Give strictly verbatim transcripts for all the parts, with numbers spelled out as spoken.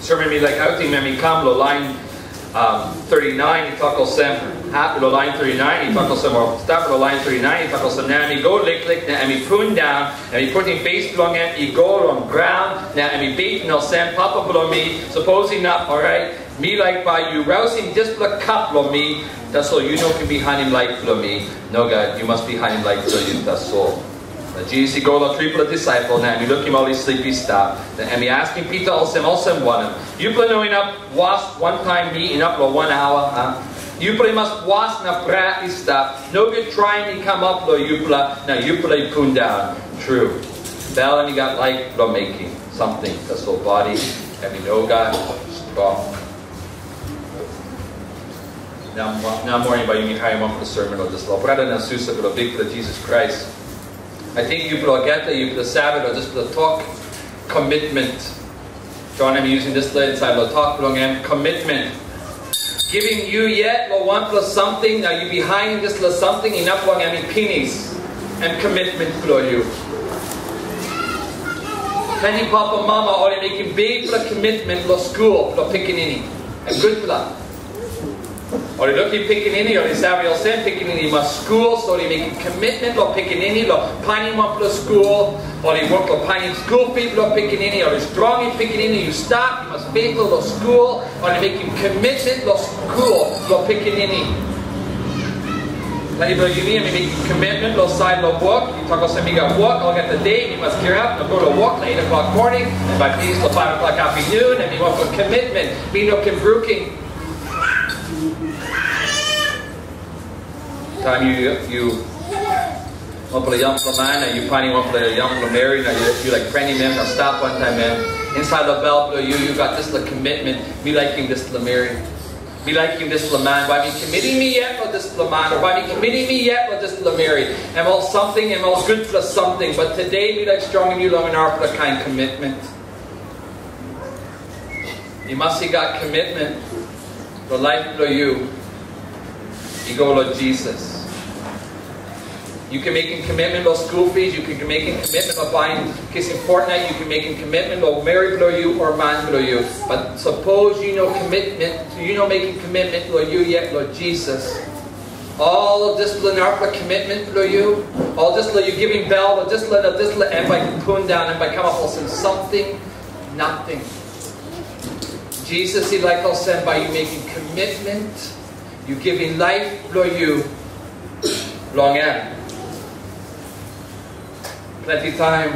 Sermon mi laik autim em i kam long lain um, thirty-nine, i tok olsem, hap long lain thirty-nine, i tok olsem, o stap long lain thirty-nine, i tok olsem, na em i go liklik, na em i pundaun, em i putim pes bilong en i go long graun, na em i beten olsem, Papa bilong mi, sapos inap, orait, mi laik bai yu rausim dispela kap long mi, tasol yu no ken bihainim laik bilong mi, nogat, yu mas bihainim laik bilong yu, tasol. Na Jisas i go long tripela disaipel, na em i lukim ol i slip i stap. Na em i askim Pita olsem, olsem wanem, yupela no inap was wantaim mi inap long wan aua, a? Yupela i mas was na prea i stap. Nogut traim i kamap long yupela, na yupela i pundaun. Tru, bel em i gat laik long mekim samting, tasol bodi em i no gat strong. Na mo- na moa bai yumi harim wanpela sermon o dispela brata na susa bilong Bikpela Jisas Krais. Ating yupela olgeta, yupela save long dispela tok, commitment. John em using dispela insait long tok bilong em, commitment. Givim yu yet long wanpela samting, na yu bihainim dispela samting inap long em i pinis, em commitment bilong yu. Planti papa mama ol i mekim bikpela commitment long skul bilong pikinini. Em gutpela. Ol i lukim pikinini, ol i save olsem, pikinini i mas skul, so ol i mekim commitment long pikinini, long painim wanpela skul, ol i wok long painim skul fi bilong pikinini, ol i strongim pikinini, yu stap, yu mas faithful long skul, ol i mekim commitment long skul, long pikinini. Na i bilong yumi, em i mekim commitment long sait long wok, i tok olsem, mi gat wok, olgeta de, mi mas kirap, na go long wok, na eight o'clock morning, na bai pinis long five o'clock afternoon, na mi wok long commitment, mi no ken brukim. Taim yu, yu wanpela yangpela man, na yu painim wanpela yangpela meri, na yu, yu laik prenim em, na stap wantaim em. Insait long bel bilong yu, yu gat dispela commitment, mi laikim dispela meri. Mi laikim dispela man, bai mi committing mi yet long dispela man, o bai mi committing mi yet long dispela meri. Em ol samting, em ol gutpela samting, but today mi laik strongim yu long narapela kain commitment. Yu mas i gat commitment long laip bilong yu i go long Jisas. Yu ken mekim commitment long school fees, yu ken mekim commitment long baim kisim fortnight, yu ken mekim commitment long meri bilong yu o man bilong yu. But sapos yu no commitment, yu no mekim commitment long yu yet long Jisas, ol dispela narapela commitment bilong yu, ol dispela yu givim bel, ol dispela, dispela em bai pundaun, em bai kamap olsem something, nothing. Jisas i laik olsem bai yu mekim commitment, yu givim laip bilong yu long em. Planti taim,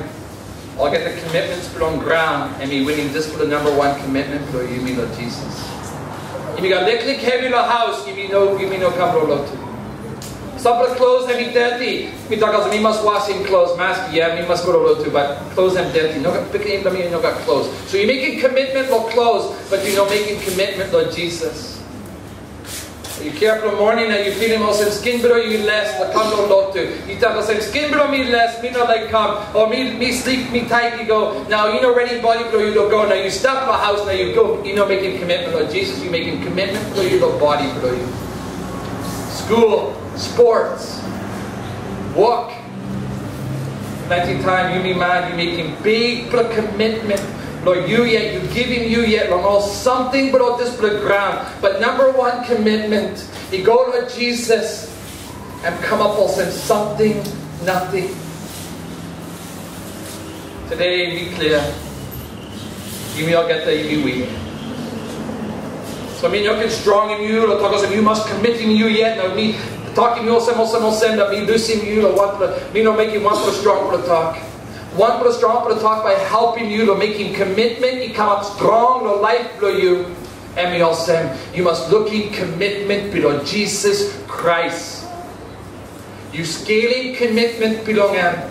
olgeta commitments bilong graun, em i winim dispela number one commitment bilong yumi long Jisas. Yumi gat liklik hevi long haus, yumi no, yumi no kam long lotu. Sampela klos em i dirty, mi tok olsem, mi mas wasim klos, maski, ya, mi mas go long lotu, but klos em dirty. No gat, pikinini bilong mi no gat klos. So yu mekim commitment long klos, but yu no mekim commitment long Jisas. Yu kirap long moning na yu pilim olsem skin bilong yu les long kam long lotu. Yu tok olsem, skin bilong mi les, mi no laik kam. O mi, mi slip, mi tait i go. Nau yu no redim bodi bilong yu long go. Nau yu stap long haus, nau yu go. Yu no mekim commitment long Jisas, yu mekim commitment bilong yu long bodi bilong yu. Skul, sports, wok. Planti taim yumi man, yu mekim bikpela commitment long yu yet, yu givim yu yet long ol samting bilong dispela graun. But number one commitment, i go long Jisas, em kamap olsem something, nothing. Today, mi klia. Yumi olgeta yumi wik. So mi no ken strongim yu, long tok olsem, yu mas committing yu yet, na mi tokim yu olsem, olsem, olsem, na mi lusim yu, long wanpela, mi no mekim wanpela strongpela tok. Wanpela strongpela tok bai helpim yu long mekim commitment i kamap strong long laip bilong yu. Em i olsem, yu mas lukim commitment bilong Jisas Krais. Yu skelim commitment bilong em.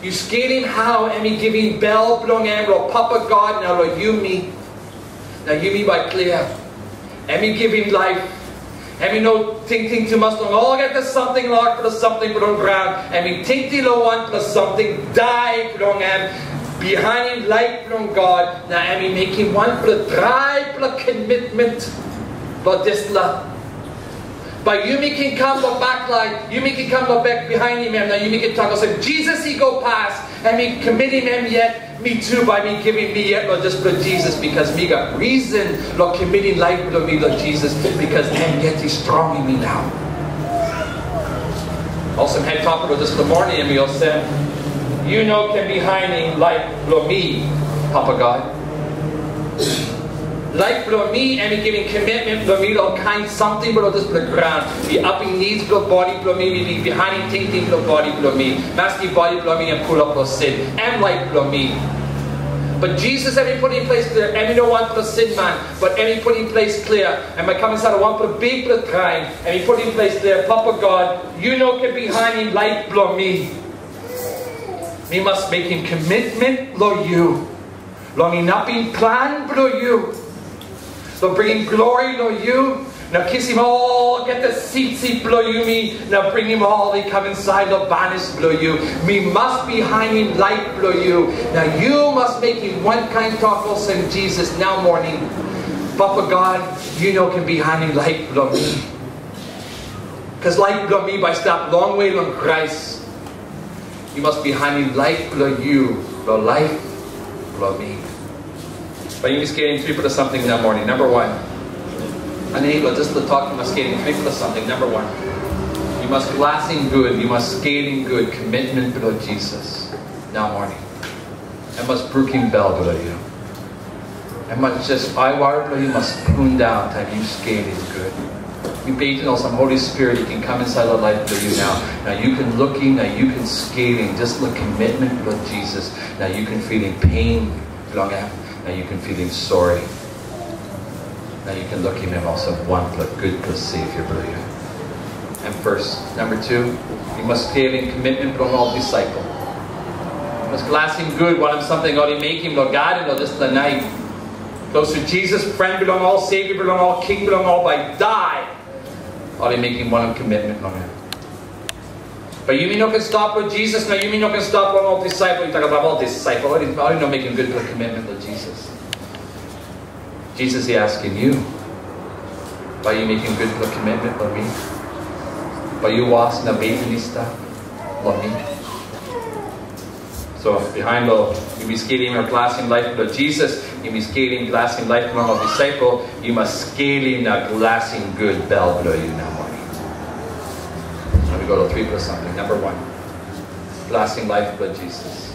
Yu skelim hau em i givim bel bilong em long Papa God na long yumi. Na yumi bai klia. Em i givim laip. Em i no tingting tumas long olgeta samting, largpela samting bilong graun. Em i tingting long wanpela samting, dai bilong em, bihainim laik bilong God, na em i mekim wanpela draipela commitment long dispela. Bai yumi ken kam long baklain, yumi ken kam long bek bihainim em, na yumi ken tok olsem, Jisas i go pas, em i committing em yet, Mi tu bai mi givim mi yet lo dispela Jisas, bikos mi gat risen lo committing laip blo mi lo Jisas, bikos em yet i strongim mi nau. Olsem het topik lo dispela moning em i olsem, yu no ken bihainim laip blo mi, Papa God. Laip blo mi em i givim komitmen blo mi lo kain samting blo dispela graun. Mi apim nid blo bodi blo mi, mi bihainim tingting blo bodi blo mi. Maski bodi blo mi em pulap lo sin. Em laip blo mi. But Jisas em i putim ples klia, em i no wanpela sin man, but em i putim ples klia, em i kam insait wanpela bikpela traim, em i putim ples klia, Papa God, yu no ken bihainim laip blo mi. Mi mas mekim komitmen lo yu. Long inapim plan blo yu. Lo bringim glori lo yu. Na kisim olgeta sipsip blo yumi, na bringim ol i kam insait lo banis blo yu. Mi mas bihainim laip blo yu. Na yu mas mekim wankain tok olsem Jisas nau moning. Papa God, yu no ken bihainim laip blo mi. Bikos laip blo mi bai stap longwe long Krais. Yu mas bihainim laip blo yu, lo laip blo mi. Bai yumi skelim tripela samting nau moning. Namba wan. Aninit lo dispela tok, yu mas skelim tripela samting. Namba wan. Yu mas glasim gut, yu mas skelim gut komitmen blo Jisas nau moning. Em mas brukim bel blo yu. Em mas jas aiwara blo yu mas pundaun taim yu skelim gut. Yu beten olsem Holi Spirit i ken kam insait lo laip blo yu nau. Na yu ken lukim, na yu ken skelim dispela komitmen blo Jisas. Na yu ken filim pen blo em. Na yu ken filim sori. Na yu ken lukim em olsem wanpela gutpela Savior blo yu. Em first. Namba tu, yu mas skelim komitmen blo ol disaipel. Yu mas glasim gut wanem samting ol i mekim lo God lo dispela nait. Klostu Jisas, pren blo ol, Savior blo ol, King blo ol, bai dai. Ol i mekim wanem komitmen lo em. Bai yumi no ken stap lo Jisas, na yumi no ken stap lo ol disaipel. Yu tok abaut ol disaipel, ol i, ol i no mekim gutpela komitmen lo Jisas. Jisas i askim yu, bai yu mekim gutpela komitmen lo mi? Bai yu was na beten i stap lo mi? So, bihain lo yumi skelim na glasim laip blo Jisas, yumi skelim glasim laip blo ol disaipel, yu mas skelim na glasim gut bel blo yu nau moning. Let me go to tripela samting. Namba wan, glasim laip blo Jisas.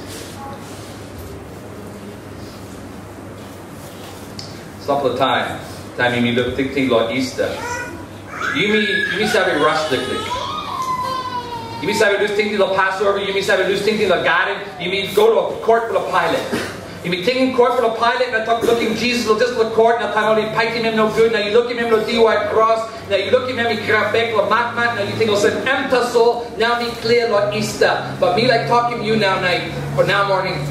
Sampela taim, taim yumi luk tingting lo Easter, yumi, yumi save ras liklik. Yumi save lus tingting lo Passover, yumi save lus tingting lo gaden, yumi go lo kot blo Pailat. Yumi tingting kot blo Pailat, na tok lukim Jisas lo dispela kot, na taim ol i paitim em nogut, na yu lukim em lo diwai kros, na yu lukim em i kirap bek lo matmat, na yu ting olsem, em tasol, nau mi klia lo Easter. But mi laik tokim yu nau nait, o nau moning.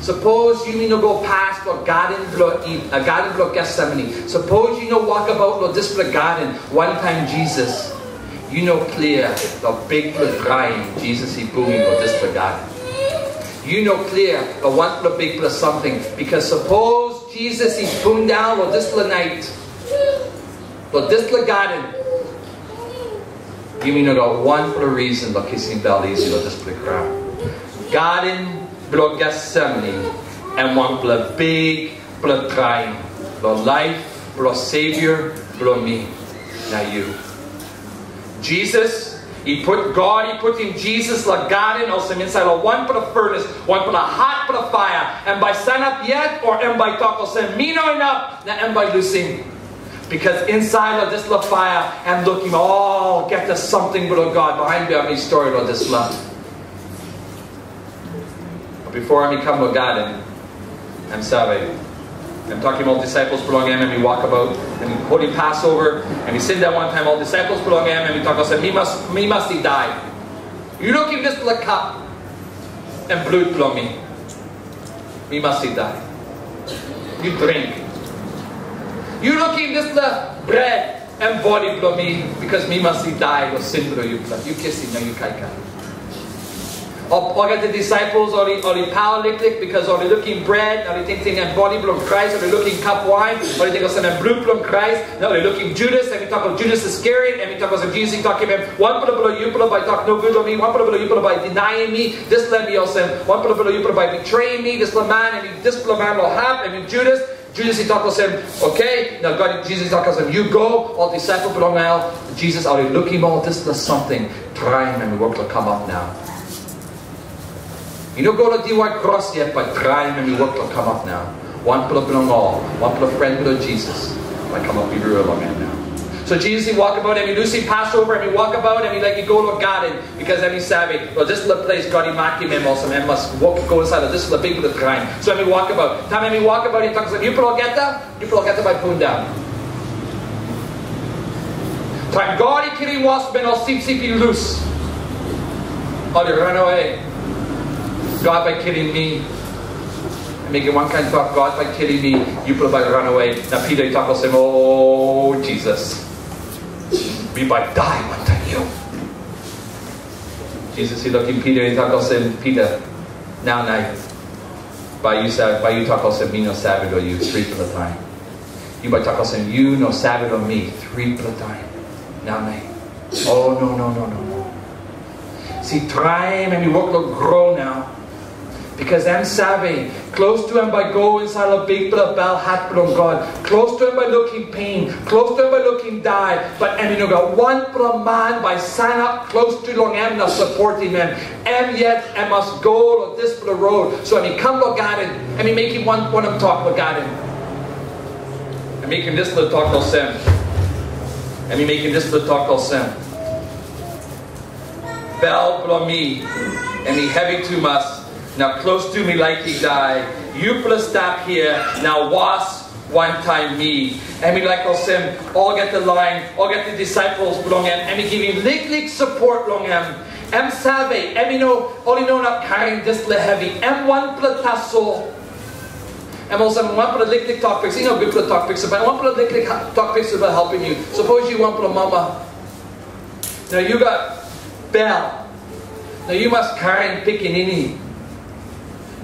Sapos yumi no go pas lo gaden blo Id, a gaden blo Getsemani. Sapos yu no wokabaut lo dispela gaden wantaim Jisas, yu no klia lo bikpela traim Jisas i bungim lo dispela gaden. Yu no klia lo wanpela bikpela samting, bikos sapos Jisas i pundaun lo dispela nait, lo dispela gaden, yumi no gat wanpela risen lo kisim bel isi lo dispela graun. Gaden blo Getsemani em wanpela bikpela traim lo laip blo Savior blo mi na yu. Jisas i put, God i putim Jisas lo gaden, olsem insait lo wanpela furnace, wanpela hatpela paia. Em bai sanap yet, o em bai tok olsem, mi no inap, na em bai lusim. Bikos insait lo dispela paia, em lukim olgeta samting blo God. Bihain bai mi stori lo dispela. Bipo em i kam lo gaden, em save. Em tokim ol disaipel blo em, em i wokabaut, em i holim Passover, em i sindaun wantaim ol disaipel blo em, em i tok olsem, mi mas, mi mas i dai. Yu lukim dispela kap, em blut blo mi. Mi mas i dai. Yu dring. Yu lukim dispela bret, em bodi blo mi, bikos mi mas i dai lo sin blo yupela. Yu kisim na yu kaikai. Ol, olgeta disaipel ol i, ol i paul liklik, bikos ol i lukim bret, ol i tingting em bodi bilong Krais, ol i lukim kap wain, ol i ting olsem em blut bilong Krais, na ol i lukim Judas, em i tok long Judas Iskariot, em i tok olsem, Jisas i tokim em, wanpela bilong yupela bai tok nogut long mi, wanpela bilong yupela bai dinaim mi, dispela em i olsem, wanpela bilong yupela bai betreim mi, dispela man, em i, dispela man long hap, em i Judas, Jisas i tok olsem, oke, na God, Jisas i tok olsem, yu go, ol disaipel bilong en, Jisas ol i lukim ol dispela samting, traim em i wok long kamap nau. I no go long diwai kros yet, bat traim em i wok long kamap nau. Wanpela bilong ol, wanpela pren bilong Jisas, bai kamap birua long en nau. So Jisas i wokabaut, em i lusim Passover, em i wokabaut, em i laik i go long gaden, bikos em i save, long dispela ples God i makim em olsem, em mas wok go insait long dispela bikpela traim. So em i wokabaut. Taim em i wokabaut, i tok olsem, yupela olgeta, yupela olgeta bai pundaun. Taim God i kilim wasman, ol sipsip i lus. Ol i ranawe. God bai kilim mi. Em mekim wankain tok, God bai kilim mi, yupela bai ranawe. Na Pita i tok olsem, o Jisas, mi bai dai wantaim yu. Jisas i lukim Pita, i tok olsem, Pita, nau nait, bai yu sa-, bai yu tok olsem, mi no save long yu tripela taim. Yu bai tok olsem, yu no save long mi tripela taim. Nau nait. O, no, no, no, no, no. Si, traim em i wok long gro nau. Bikos em save, klostu em bai go insait long bikpela belhat bilong God. Klostu em bai lukim pen, klostu em bai lukim dai, bat em i no gat wanpela man bai sanap klostu long em na sapotim em. Em yet, em mas go long dispela rot. So em i kam long gaden, em i mekim wan, wanem tok long gaden. Em i mekim dispela tok olsem. Em i mekim dispela tok olsem. Bel bilong mi, em i hevi tumas, na klostu mi laik i dai. Yupela stap hia, na was wantaim mi. Em i laik olsem, olgeta lain, olgeta disaipel bilong en, em i givim liklik sapot long em. Em save, em i no, ol i no inap karim dispela hevi. Em wanpela tasol. Em olsem, wanpela liklik tok piksa, i no gutpela tok piksa, bat wanpela liklik ha-, tok piksa bai helpim yu. Sapos yu wanpela mama, na yu gat bel, na yu mas karim pikinini.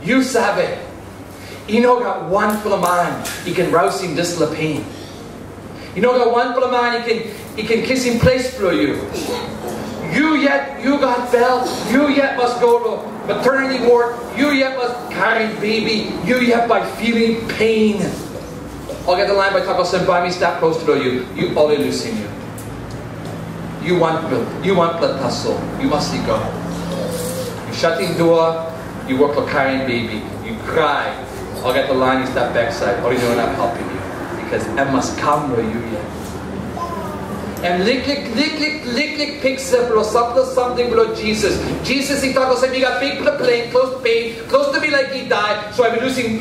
Yu save, i no gat wanpela man i ken rausim dispela pen. I no gat wanpela man i ken, i ken kisim ples bilong yu. Yu yet, yu gat bel, yu yet mas go long maternity ward, yu yet mas karim bebi, yu yet bai filim pen. Olgeta lain bai tok olsem, bai mi stap klostu long yu, yu ol i lusim yu. Yu wanpela, yu wanpela tasol, yu mas i go. Yu satim dua, yu wok long karim bebi, yu krai, olgeta lain i stap baksait, ol i no inap helpim yu, bikos em mas kam long yu yet. Em liklik, liklik, liklik piksa bilong sampela samting bilong Jisas. Jisas i tok olsem, mi gat bikpela plen, klostu pen, klostu mi laik i dai, so em i lusim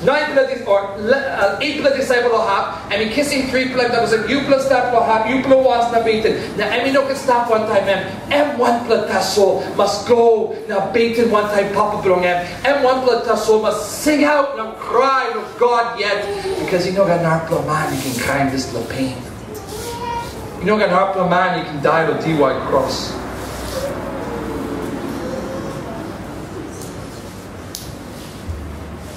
nainpela dis-, o le-, uh, etpela disaipel long hap, em i kisim tripela, em tok olsem, yupela stap long hap, yupela was na beten. Na em i no ken stap wantaim em, em wanpela tasol mas go na beten wantaim papa bilong em. Em wanpela tasol mas singaut na krai long God yet, bikos i no gat narapela man i ken karim dispela pen. I no gat narapela man i ken dai long diwai kros.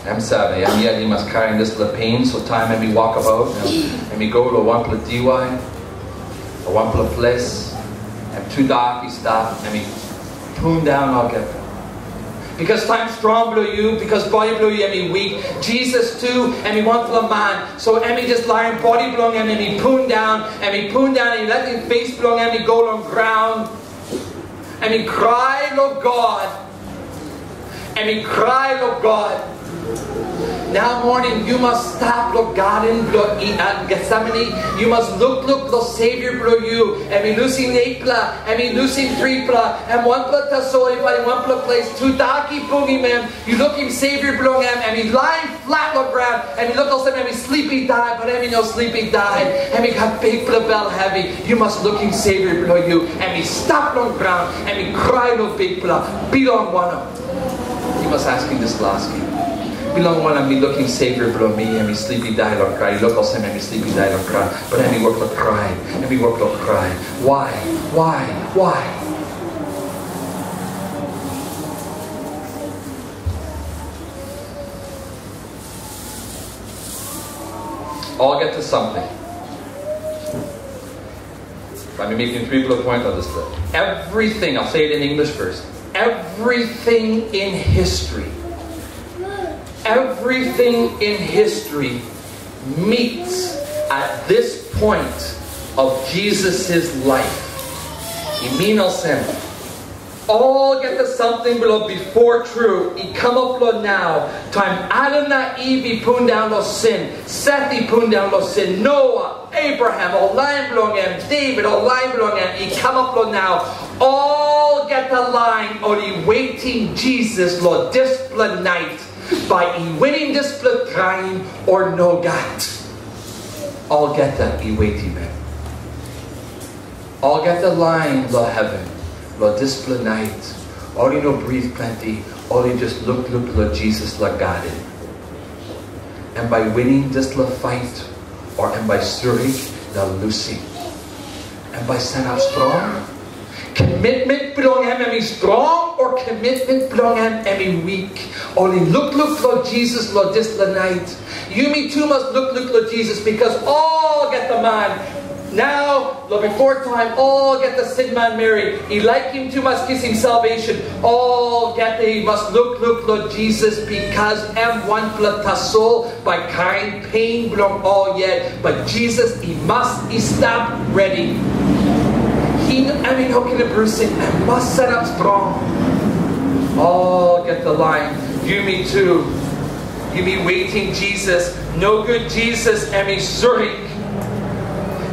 Em save, em yet i mas karim dispela pen, so taim em i wokabaut, em, em i go long wanpela diwai, o wanpela ples, em tudak i stap, em i pundaun olgeta. Bikos taim strong bilong yu, bikos bodi bilong yu em i wik, Jisas tu em i wanpela man, so em i jas larim bodi bilong em, em i pundaun, em i pundaun, em i latim pes bilong em i go long graun, em i krai long God, em i krai long God. Nau moning yu mas stap long gaden bilong i, uh, Getsemani. Yu mas lukluk long Savior bilong yu. Em i lusim eitpela, em i lusim tripela, em wanpela tasol i bai wanpela ples tudak i bungim em. Yu lukim Savior bilong em, em i lain flat long graun, em i luk olsem em i slip i dai, bat em i no slip i dai. Em i gat bikpela bel hevi. Yu mas lukim Savior bilong yu, em i stap long graun, em i krai long Bikpela, bilong wanem? Yu mas askim dispela askim. Bilong wanem mi lukim Savior bilong mi, em i slip i dai long graun, i luk olsem em i slip i dai long graun, bat em i wok long krai, em i wok long krai. Why? Why? Why? Olgeta samting. Bai mi mekim tripela point on this list. Everything, I'll say it in English first. Everything in history, everything in history meets at this point of Jesus' life. I mean, olsem, olgeta samting bilong bipo tru i kamap long nau, taim Adam na Iv i pundaun long sin, Seth i pundaun long sin, Noa, Abraham, ol lain bilong em, David, ol lain bilong em i kamap long nau. Olgeta lain ol i wetim Jisas long dispela nait, bai i winim dispela traim o nogat. Olgeta i wetim em. Olgeta lain long heven, long dispela nait, ol i no brit planti, ol i just lukluk long Jisas long gaden. Em bai winim dispela pait, o em bai surik na lusim? Em bai sanap strong? Komitmen bilong em, em i strong, o komitmen bilong em, em i wik? Ol i lukluk long Jisas long dispela nait. Yumi tu mas lukluk long Jisas, bikos olgeta man, nau, long bipo taim, olgeta sin manmeri i laikim tumas kisim salvation, olgeta i mas lukluk long Jisas, bikos em wanpela tasol bai karim pen bilong ol yet, bat Jisas i mas i stap redi. Em i no ken abrusim, em mas sanap strong. Olgeta lain, yumi tu, yumi wetim Jisas. Nogut Jisas em i surik.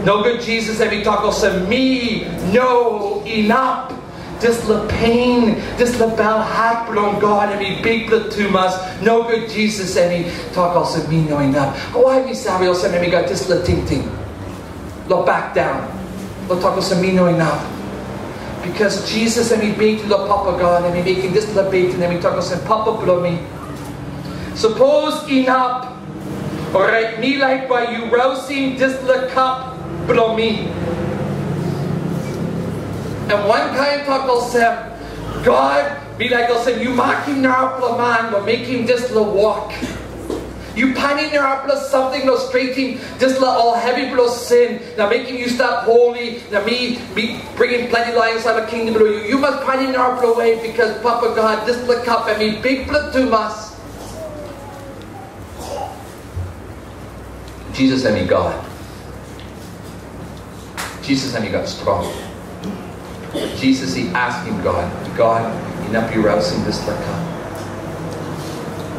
Nogut Jisas em i tok olsem, "Mi no inap." Dispela pen, dispela belhat bilong God em i bikpela tumas. Nogut Jisas em i tok olsem, "Mi no inap." Wai mi save olsem em i gat dispela tingting? Lo back down. Lo tok olsem, "Mi no inap." Bikos Jisas em i beten long Papa God, em i mekim dispela beten, em i tok olsem, "Papa bilong mi, sapos inap, orait mi laik bai yu rausim dispela kap bilong mi." Em wankain tok olsem, "God, mi laik olsem yu makim narapela man long mekim dispela wok. Yu painim narapela samting long stretim dispela ol hevi bilong sin, na mekim yu stap holi, na mi, mi bringim planti lain insait long kingdom bilong yu. Yu mas painim narapela we, bikos Papa God, dispela kap em i bikpela tumas." Jisas em i God. Jisas em i gat strong. Jisas i askim God, "God, inap yu rausim dispela kap?"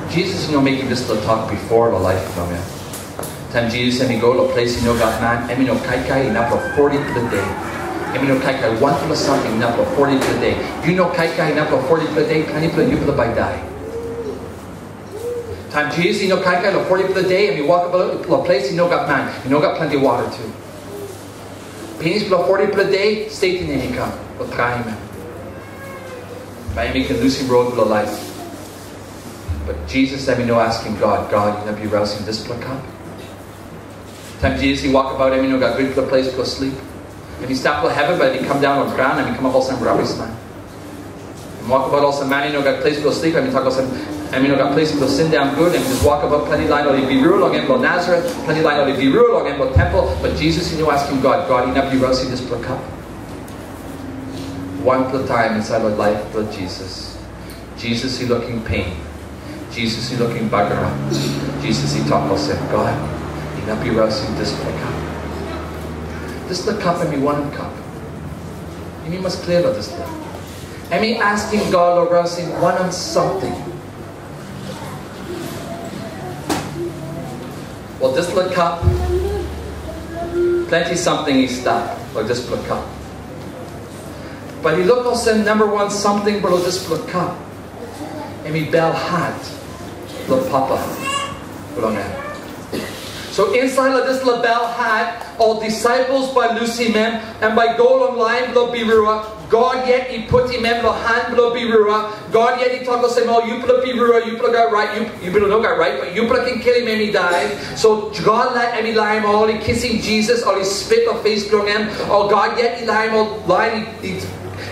Jisas i no mekim dispela tok bipo long laip bilong em. Taim Jisas em i go long ples i no gat man, em i no kaikai inap long fotipela de. Em i no kaikai wanpela samting inap long fotipela de. Yu no kaikai inap long fotipela de, planti bilong yupela bai dai. Taim Jisas i no kaikai long fotipela de, em i wokabaut long ples i no gat man, i no gat planti wara tu. Pinis bilong fotipela de, Satan em i kam long traim em, bai em i ken lusim rot bilong laip. Bat Jisas em i no askim God, "God, inap yu rausim dispela kap?" Taim Jisas i wokabaut, em i no gat gutpela ples bilong slip. Em i stap long heven, bat em i kam daun long graun, em i kamap olsem rabisman. Em wokabaut olsem man i no gat ples bilong slip, em i tok olsem, em i no gat ples bilong sindaun gut, em i just wokabaut. Planti lain ol i birua long em long Nasaret, planti lain ol i birua long em long tempel, bat Jisas i no askim God, "God, inap yu rausim dispela kap?" Wanpela taim insait long laip bilong Jisas, Jisas i lukim pen. Jisas i lukim bagarap. Jisas i tok olsem, "God, inap yu rausim dispela kap." Dispela kap em i wanem kap? Yumi mas klia long dispela. Em i askim God long rausim wanem samting? Wel, dispela kap, planti samting i stap long dispela kap. Bat i luk olsem, namba wan samting bilong dispela kap, em i belhat bilong Papa bilong em. So insait long dispela belhat, ol disaipel bai lusim em, em bai go long lain bilong birua. God yet i putim em long han bilong birua. God yet i tok olsem, "O yupela birua, yupela gat rait, yu, yupela no gat rait, bat yupela ken kilim em i dai." So God laik em i larim ol i kisim Jisas, ol i spit long pes bilong em. O God yet i larim ol lain i, i,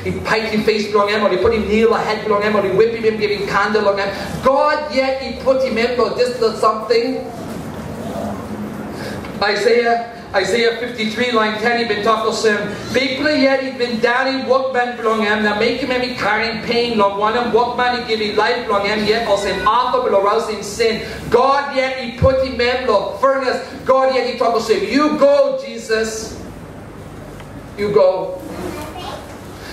i paitim pes bilong em, ol i putim nil long het bilong em, ol i wipim em, givim kanda long em. God yet i putim em long dispela samting. Aisaia, Aisaia fifty-three lain ten i bin tok olsem, Bikpela yet i bin daunim wokman bilong em, na mekim em i karim pen, long wanem, wokman i givim laip bilong em yet olsem ofa bilong rausim sin. God yet i putim em long furnace. God yet i tok olsem, "Yu go, Jisas. Yu go."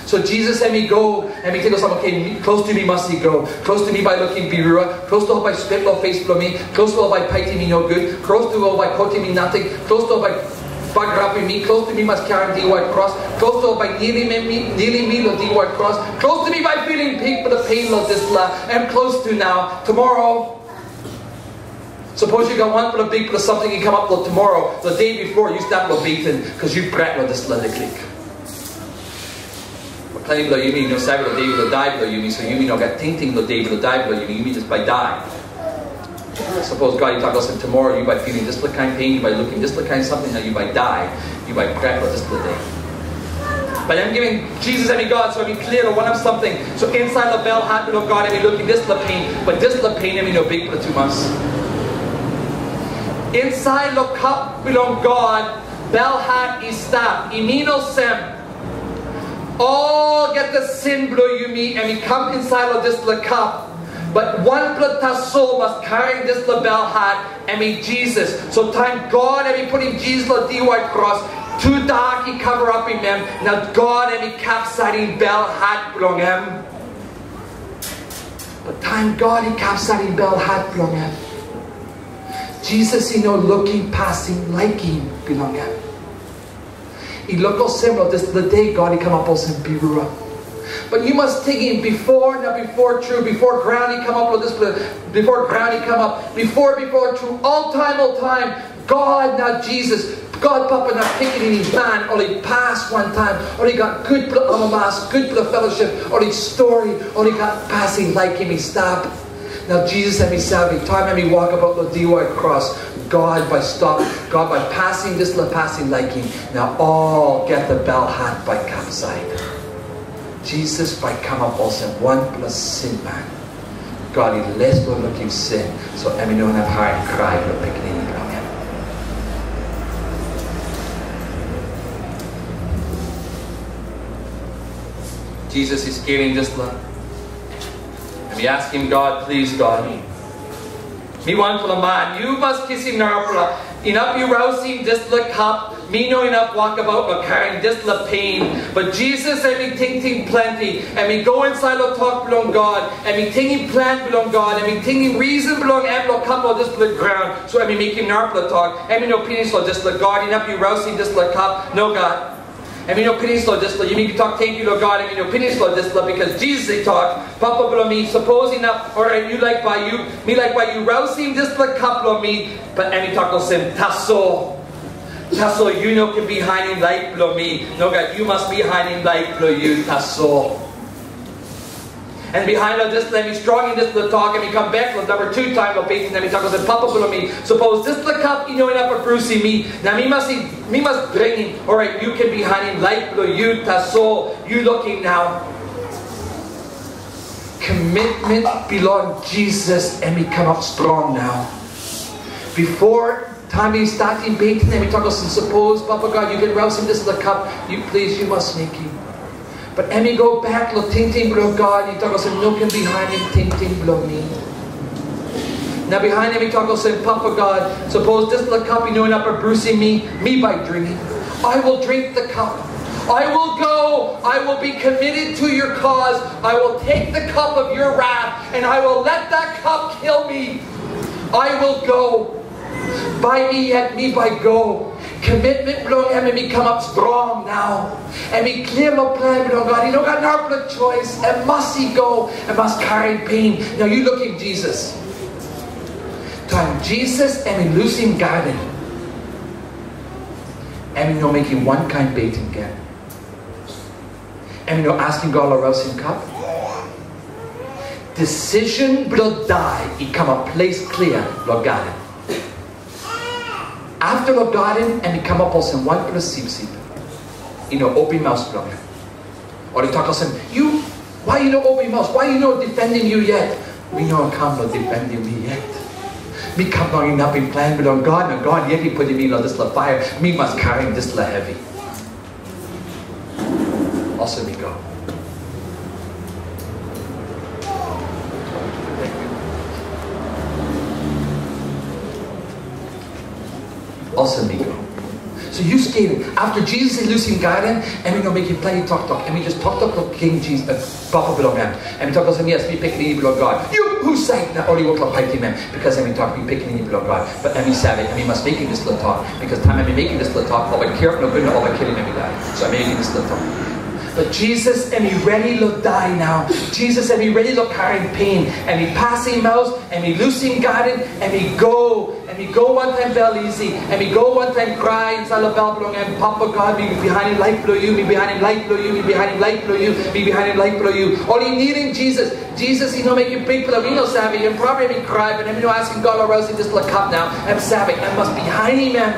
So Jisas em i go, em i tok olsem, "Oke, mi, klostu mi mas i go. Klostu mi bai lukim birua, klostu ol bai spet long pes bilong mi, klostu ol bai paitim mi nogut, klostu ol bai kotim mi nating, klostu ol bai bagarapim mi, klostu mi mas karim diwai kros, klostu ol bai nilim mi, nilim mi long diwai kros, klostu mi bai pilim bikpela pen long dispela, em klostu nau, tumora." Sapos yu gat wanpela bikpela samting i kamap long tumora, the day before yu stap long beten, bikos yu pret long dispela liklik. Planti bilong yumi no save long de bilong dai bilong yumi, so yumi no gat tingting long de bilong dai bilong yumi, yumi just bai dai. Sapos God i tok olsem, "Tumora yu bai pilim dispela kain pen, yu bai lukim dispela kain samting, na yu bai dai," yu bai pret long dispela de. But em givim, Jisas em i God, so em i klia long wanem samting. So insait long belhat bilong God em i lukim dispela pen, but dispela pen em i no bikpela tumas. Insait long kap bilong God, belhat i stap, i min olsem, olgeta sin bilong yumi em i kam insait long dispela kap, but wanpela tasol mas karim dispela belhat, em i Jisas. So taim God em i putim Jisas long diwai kros, tudak i karamapim em, na God em i kapsaitim belhat bilong em. But taim God i kapsaitim belhat bilong em, Jisas i no lukim pasin laikim bilong em. I luk olsem long dispela de God i kamap olsem birua. But yu mas tingim, bipo na bipo tru, bipo graun i kamap long dispela, bipo graun i kamap, bipo, bipo tru, oltaim, oltaim, God na Jisas, God Papa na Pikinini Man, ol i pas wantaim, ol i gat gutpela amamas, gutpela fellowship, ol i stori, ol i gat pasin laikim i stap. Na Jisas em i save, taim em i wokabaut long diwai kros, God bai stop, God bai pasim dispela pasin laikim, na olgeta belhat bai kapsait. Jisas bai kamap olsem wanpela sinman. God i les long lukim sin, so em i no inap harim krai bilong pikinini bilong en. Jisas i skelim dispela. Em i askim God, "Plis, God, mi, mi wanpela man, yu mas kisim narapela. Inap yu rausim dispela kap, mi no inap wokabaut long karim dispela pen." But Jisas em i tingting planti. Em i go insait long tok bilong God. Em i tingim plan bilong God. Em i tingim risen bilong em long kam long dispela graun. So em i mekim narapela tok. Em i no pinis long dispela, "God, inap yu rausim dispela kap." Nogat. Em i no pinis long dispela. Yumi tok tenkyu long God, em i no pinis long dispela, bikos Jisas i tok, "Papa bilong mi, sapos inap, orait yu laik bai yu, mi laik bai yu rausim dispela kap long mi." But em i tok olsem, "Tasol, tasol yu no ken bihainim laik bilong mi. Nogat, yu mas bihainim laik bilong yu tasol." And bihain long dispela, em i strongim dispela tok, em i kam bek long namba tu taim long beten, em i tok olsem, "Papa bilong mi, sapos dispela kap i no inap abrusim mi, na mi mas, mi mas dringim, orait yu ken bihainim laik bilong yu tasol." Yu lukim nau. Komitmen bilong Jisas em i kamap strong nau. Bipo taim i statim beten, em i tok olsem, "Sapos, Papa God, yu ken rausim dispela kap, yu plis, yu mas mekim." But em i go bek long tingting bilong God, i tok olsem, "No ken bihainim tingting bilong mi." Na bihain em i tok olsem, "Papa God, sapos dispela kap i no inap abrusim mi, mi bai dringim. I will drink the cup. I will go, I will be committed to your cause. I will take the cup of your wrath, and I will let that cup kill me. I will go." Bai mi yet, mi bai go. Komitmen bilong em, em i kamap strong nau. Em i klia long plan bilong God. I no gat narapela choice. Em mas i go. Em mas karim pen. Nau yu lukim Jisas. Taim Jisas em i lusim gaden, em i no mekim wankain beten gen. Em i no askim God long rausim kap. Decision bilong dai i kamap ples klia long gaden. After long gaden, em i kamap olsem wanpela sipsip. I no opim maus bilong en. Ol i tok olsem, "Yu, wai yu no opim maus? Wai yu no difendim yu yet?" Mi no kam long difendim mi yet. Mi kam long inapim plan bilong God, na God yet i putim mi long dispela paia. Mi mas karim dispela hevi. Olsem mi go. Olsem mi go. So yu skelim. After Jesus i lusim gaden, em i no mekim planti toktok. Em i just toktok long King Jesus, uh, papa bilong em. Em i tok olsem, "Yes, mi pikinini bilong God." Yu husat na ol i wok long paitim em? Because em i tok, "Mi pikinini bilong God." But em i save, em i mas mekim dispela tok. Because taim em i mekim dispela tok, ol bai kirap nogut na ol bai kilim em i dai. So em i mekim dispela tok. But Jesus, em i redi long dai nau. Jesus, em i redi long karim pen. Em i pasim maus, em i lusim gaden, em i go. Em i go wantaim bel isi, em i go wantaim krai insait long bel bilong em, "Papa God, mi bihainim laik bilong yu, mi bihainim laik bilong yu, mi bihainim laik bilong yu, mi bihainim laik bilong yu." Ol i nidim Jisas. Jisas i no mekim bikpela, mi no save, em probably em i krai, but em i no askim God long rausim dispela kap nau. Em save, em mas bihainim em.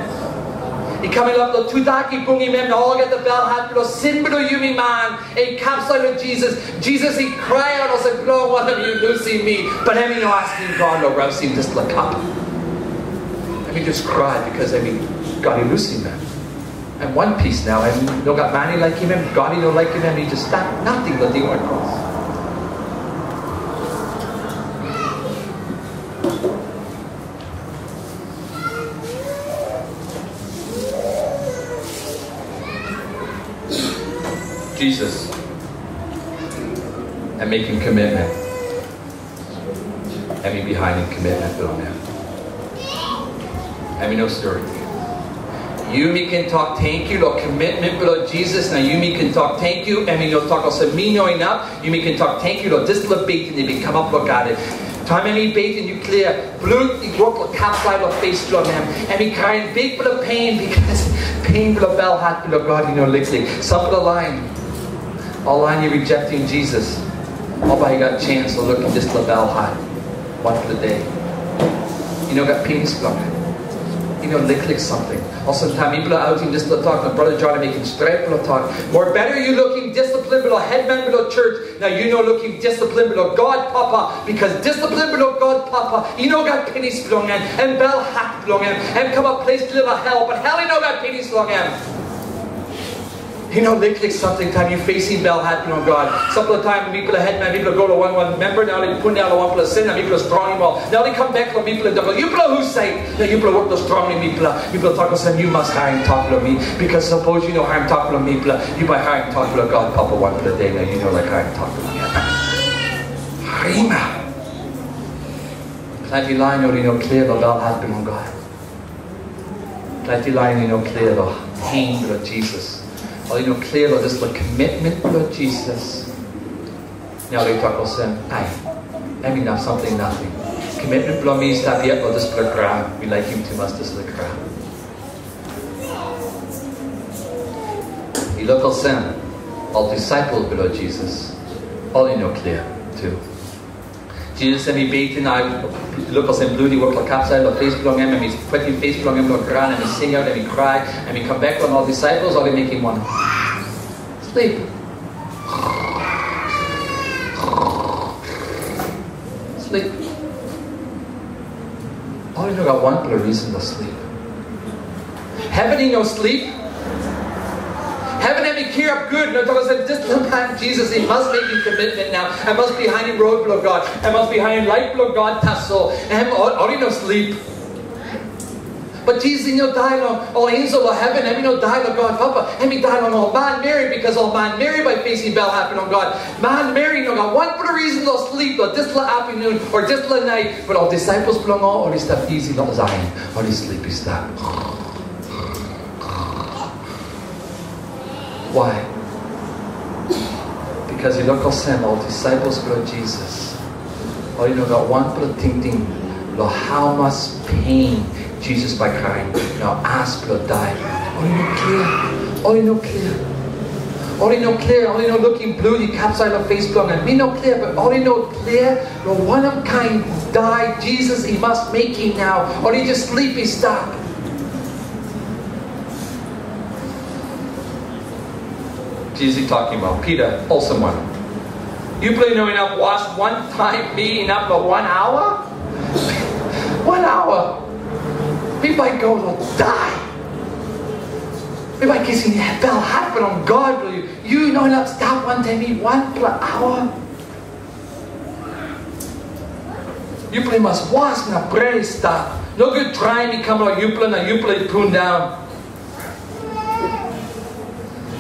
I kam inap long tudak i bungim em, na olgeta belhat bilong sin bilong yumi man. I kapsait long Jisas. Jisas i krai aut olsem, "Bilong wanem yu lusim mi?" But em i no askim God long rausim dispela kap. Em i just krai, because em i, God i lusim em. Em wan pis nau, em no gat man i laikim em, God i no laikim em, i just stap nating long diwai kros. Jisas, em mekim komitmen. Em i bihainim komitmen bilong em. Em i no stori. Yumi ken tok tenkyu long komitmen bilong Jisas, na yumi ken tok tenkyu, em i no tok olsem, "Mi no inap." Yumi ken tok tenkyu long dispela beten i bin kamap long gaden. Taim em i beten, yu klia, blut i wok long kapsait long pes bilong em. Em i karim bikpela pen, because pen bilong belhat bilong God i no liklik. Sampela lain, ol lain i rejektim Jisas, ol bai i gat sans long lukim dispela belhat wanpela de. I no gat pinis bilong em. I no liklik samting. Olsem taim mipela autim dispela tok, na Brata John i mekim stretpela tok, mobeta yu lukim disiplin bilong hetman bilong church, na yu no lukim disiplin bilong God Papa, because disiplin bilong God Papa i no gat pinis bilong em, em belhat bilong em, em kamap ples klia long hel, but hel i no gat pinis long em. I no liklik samting taim yu fesim belhat bilong God. Sampela taim mipela hetman, mipela go long wan wan memba, na ol i pundaun long wanpela sin, na mipela strongim ol. Na ol i kam bek long mipela, na ol, "Yupela husat?" Na yupela wok long strongim mipela. Yupela tok olsem, "Yu mas harim tok bilong mi, because sapos yu no harim tok bilong mipela, yu bai harim tok bilong God Papa wanpela de, na yu no laik harim tok bilong em." Harim. Planti lain ol i no klia long belhat bilong God. Planti lain i no klia long pen bilong Jisas. Ol i no klia long dispela komitmen bilong Jisas. Na ol i tok olsem, "Ai, em inap samting nating. Komitmen bilong mi i stap yet long dispela graun. Mi laikim tumas dispela graun." I luk olsem, ol disaipel bilong Jisas, ol i no klia tu. Jisas em i beten, na luk olsem blut i wok long kapsait long pes bilong em, em i putim pes bilong em long graun, em i singaut, em i krai, em i kam bek long ol disaipel, ol i mekim wanem? Slip. Slip. Ol i no gat wanpela risen long slip. Heven i no slip. Heven em i kirap gut, na tok olsem, "Dispela man Jisas, em mas mekim komitmen nau. Em mas bihainim rot bilong God. Em mas bihainim laik bilong God tasol." Em, ol, ol i no slip. But Jisas i no dai long ol ensel long heven, em i no dai long God Papa. Em i dai long ol manmeri, bikos ol manmeri bai fesim belhat bilong God. Manmeri i no gat wanpela risen long slip long dispela apinun o dispela nait, but ol disaipel bilong ol, ol i stap isi long Zion, ol i slip i stap. Why? Bikos i luk olsem ol disaipel bilong Jisas, ol i no gat wanpela tingting long hau mas pen Jisas bai karim, na as bilong dai. Ol i no klia. Ol i no klia. Ol i no klia. Ol i no lukim blut i kapsait long pes bilong en. Mi no klia, but ol i no klia long wanem kain dai Jisas i mas mekim nau. Ol i just slip i stap. Jisas i tokim ol, "Pita, olsem wanem? Yupela i no inap was wantaim mi inap long wan aua?" Wan aua. Mi bai go long dai. Mi bai kisim bel hap long God bilong yu. Yu no inap stap wantaim mi wanpela aua. Yupela i mas was na prea i stap. Nogut traim i kam long yupela na yupela i pundaun.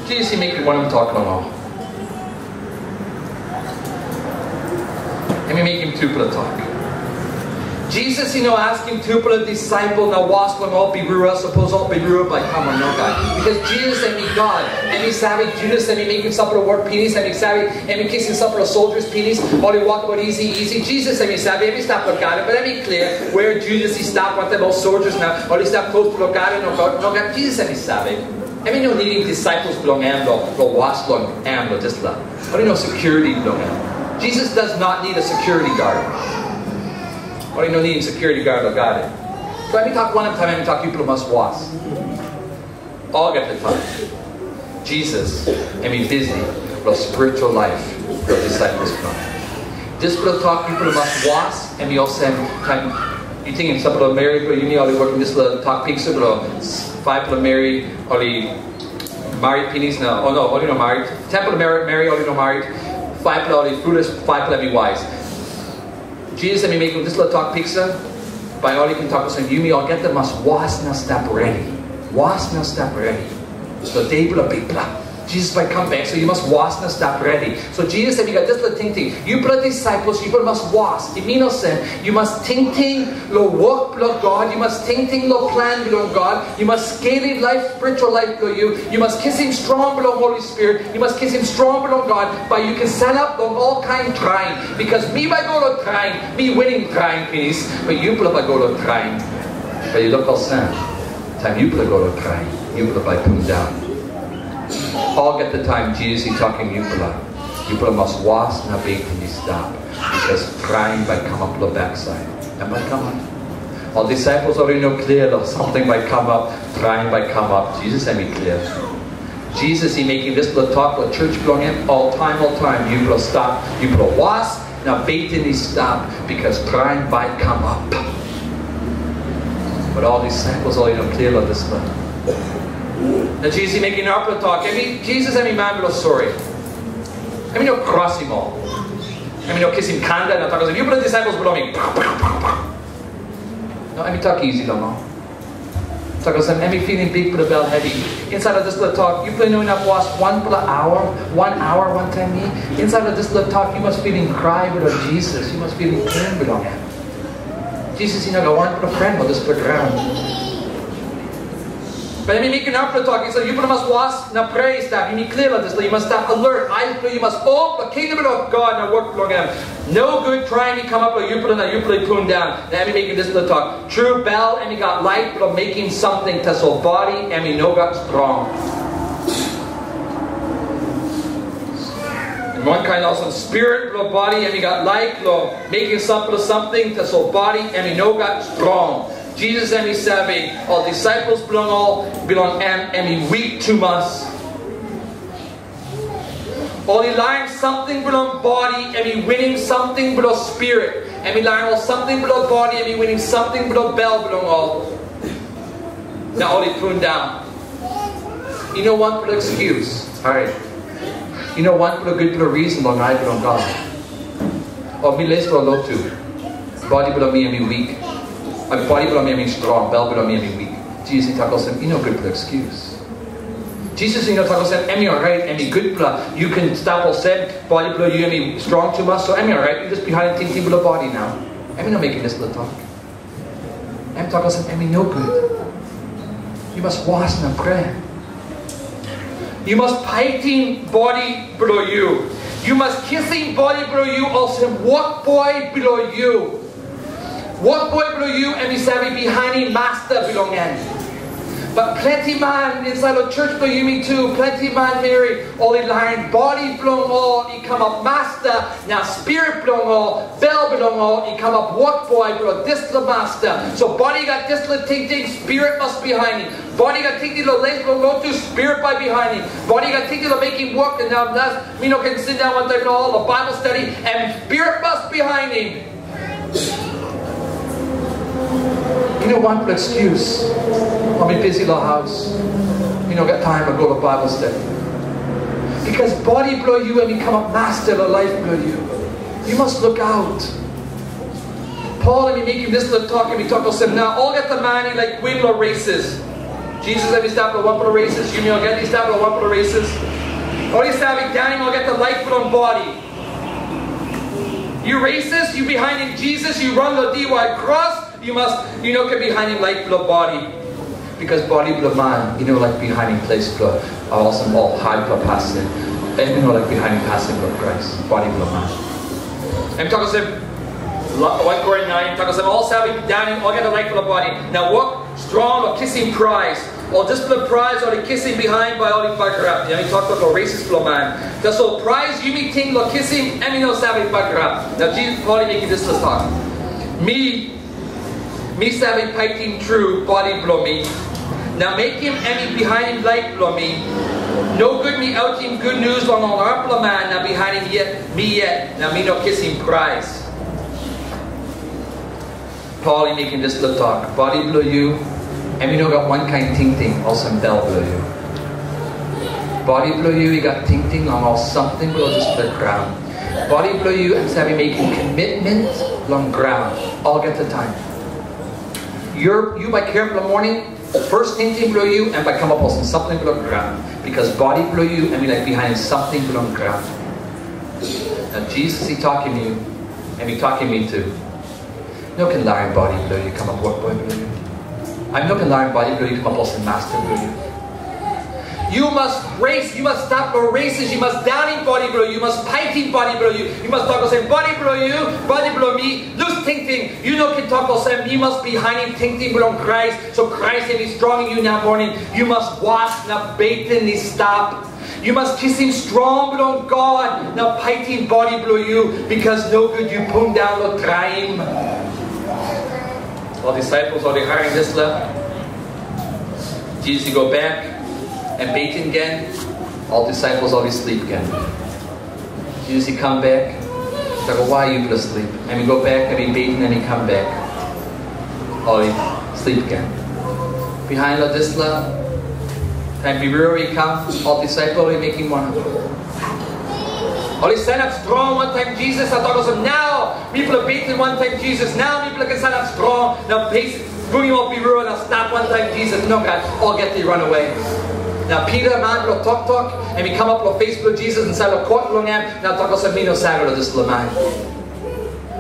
Jisas i mekim wanem tok long ol? Em i mekim tupela tok. Jisas i no askim tupela disaipel na was long ol birua, sapos ol birua bai kam o nogat. Bikos Jisas em i God, em i save, Judas em i mekim sampela wok pinis, em i save, em i kisim sampela soldiers pinis, ol i wokabaut isi isi. Jisas em i save, em i stap long gaden, but em i klia where Judas i stap wantaim ol soldiers na ol i stap close to long gaden, nogat, nogat, Jisas em i save. Em i no nidim disaipels bilong em lo, lo was long em lo dispela. Ol i no security bilong em. Jesus does not need a security guard. Ol i no nidim security guard lo gaden. So em i tok wanem taim em i tok yupela mas was? Olgeta taim. Jesus, em i busy lo spiritual life lo disaipels bilong em. Dispela tok yupela mas was, em i olsem, taim yu tingim sampela meri bilong yumi, ol i wokim dispela tok piksa bilong faipela meri, ol i marit pinis na, o no, ol i no marit. Tenpela meri, meri, ol i no marit. Faipela ol i foolish, faipela em i wais. Jisas em i mekim dispela tok piksa, bai ol i ken tok olsem, yumi olgeta mas was na stap redi. Was na stap redi. So de bilong Bikpela, Jisas bai kam bek, so yu mas was na stap redi. So Jisas em i gat dispela tingting. Yupela disaipels, yupela mas was. I min olsem, yu mas tingting lo wok bilong God, yu mas tingting lo plan bilong God, yu mas skelim laip, spiritual laip bilong yu, yu mas kisim strong bilong Holi Spirit, yu mas kisim strong bilong God, bai yu ken sanap long olkain traim. Bikos mi bai go long traim, mi winim traim pinis, bat yupela bai go long traim, bai yu luk olsem. Taim yupela go long traim, yupela bai pundaun. Olgeta taim Jisas i tokim yupela, yupela mas was na beten i stap, bikos traim bai kamap long baksait. Em bai kamap. Ol disaipels ol i no klia long samting bai kamap, traim bai kamap. Jisas em i klia. Jisas i mekim dispela tok long church bilong en oltaim, oltaim, yupela stap, yupela was, na beten i stap, bikos traim bai kamap. Bat ol disaipels ol i no klia long dispela. Na Jisas i mekim narapela tok, em i, Jisas em i man bilong sori. Em i no krosim ol. Em i no kisim kanda na tok olsem, yupela disaipels bilong mi. No, em i tok isi long ol. Tok olsem, em i pilim bikpela bel hevi. Insait long dispela tok, yupela i no inap was wanpela aua, wan aua wantaim mi. Insait long dispela tok, yu mas pilim krai bilong Jisas, yu mas pilim pen bilong em. Jisas i no gat wanpela pren long dispela graun. Bat em i mekim narapela tok, i se, yupela mas was na prea i stap. Yumi klia long dispela, yu mas stap alert, ai bilong yu mas op long kingdom bilong God na wok bilong em. Nogut traim i kamap long yupela na yupela i pundaun. Na em i mekim dispela tok. Tru, bel em i gat laik bilong mekim samting, tasol bodi em i no gat strong. Na wankain olsem, spirit bilong bodi em i gat laik long mekim sampela samting, tasol bodi em i no gat strong. Jisas em i save, ol disaipels bilong ol, bilong em, em i wik tumas. Ol i lain samting bilong bodi, em i winim samting bilong spirit. Em i lain ol samting bilong bodi, em i winim samting bilong bel bilong ol. Na ol i pundaun. I no wanpela excuse. Harim. I no wanpela gutpela reason long ai bilong God. O mi les long lotu. Bodi bilong mi em i wik. Ai, bodi bilong mi em i strong, bel bilong mi em i wik. Jisas i tok olsem, i no gutpela excuse. Jisas i no tok olsem, em i orait, em i gutpela, yu ken stap olsem, bodi bilong yu em i strong tumas, so em i orait, yu jas bihainim tingting bilong bodi nau. Em i no mekim dispela tok. Em tok olsem, em i nogut. Yu mas was na prea. Yu mas paitim bodi bilong yu. Yu mas kisim bodi bilong yu olsem wokboi bilong yu. Wokboi bilong yu em i save bihainim masta bilong en. Bat planti man insait long church bilong yumi tu, planti manmeri, ol i lain bodi bilong ol i kamap masta, na spirit bilong ol, bel bilong ol i kamap wokboi bilong dispela masta. So bodi i gat dispela tingting, spirit mas bihainim. Bodi i gat tingting long les bilong lotu, spirit bai bihainim. Bodi i gat tingting long mekim wok, na nau nas mi no ken sindaun wantaim ol long Bible study, em spirit mas bihainim. Mi no wanpela excuse. Ol mi bisi long haus. Mi no gat taim long go long Bible study. Because body bilong yu em i kamap master long laip bilong yu. You must look out. Paul em i mekim dispela tok, em i tok olsem, na olgeta man i laik win long races. Jisas em i stap long wanpela races, yumi olgeta i stap long wanpela races. Ol i save daunim olgeta laik bilong body. Yu races, yu bihainim Jisas, yu ran long diwai kros, yu mas, yu no ken bihainim laik bilong body. Because body bilong man, yu no laik bihainim ples bilong olsem ol haipela pasin. Em i no laik bihainim pasin bilong Krais, body bilong man. Em tok olsem, la- Wan Korin nain, tok olsem, ol save daunim olgeta laik bilong body. Na wok strong long kisim prais. Ol dispela prais ol i kisim bihain bai ol i bagarap. Em i toktok long races bilong man. Tasol prais yumi ting long kisim, em i no save bagarap. Na Jisas Pol i mekim dispela tok. Mi, mi save paitim tru bodi bilong mi, na mekim em i bihainim laik bilong mi. Nogut mi autim gutnius long ol arapela man na bihainim yet mi yet, na mi no kisim prais. Pol i mekim dispela tok, bodi bilong yu, em i no gat wankain tingting olsem bel bilong yu. Bodi bilong yu i gat tingting long ol samting bilong dispela graun. Bodi bilong yu em save mekim komitmen long graun olgeta taim. Yu, yu bai kirap long moning, first tingting bilong yu em bai kamap olsem samting bilong graun, bikos bodi bilong yu em i laik bihainim samting bilong graun. Na Jisas i tokim yu, em i tokim mi tu. No ken larim bodi bilong yu kamap wokboi bilong yu. Em no ken larim bodi bilong yu kamap olsem masta bilong yu. Yu mas race, yu mas stap long races, yu mas daunim bodi bilong yu, yu mas paitim bodi bilong yu, yu mas tok olsem, bodi bilong yu, bodi bilong mi, lus tingting. Yu no ken tok olsem, mi mas bihainim tingting bilong Krais, so Krais em i strongim yu nau moning. Yu mas was na beten i stap. Yu mas kisim strong bilong God na paitim bodi bilong yu, bikos nogut yu pundaun long traim. Ol disaipel ol i harim dispela. Jisas i go bek, em beten gen, ol disaipel ol i slip gen. Jisas i kam bek, tok, wai yupela slip? Em i go bek, em i beten, em i kam bek. Ol i slip gen. Bihain long dispela, taim birua i kam, ol disaipel i mekim wanem? Ol i sanap strong wantaim Jisas, na tok olsem, nau mipela beten wantaim Jisas, nau mipela ken sanap strong, na pes, bringim ol birua na stap wantaim Jisas. Nogat, olgeta i ranawe. Na Pita, man bilong toktok, em i kamap long pes bilong Jisas insait long kot bilong em, na tok olsem, mi no save long dispela man.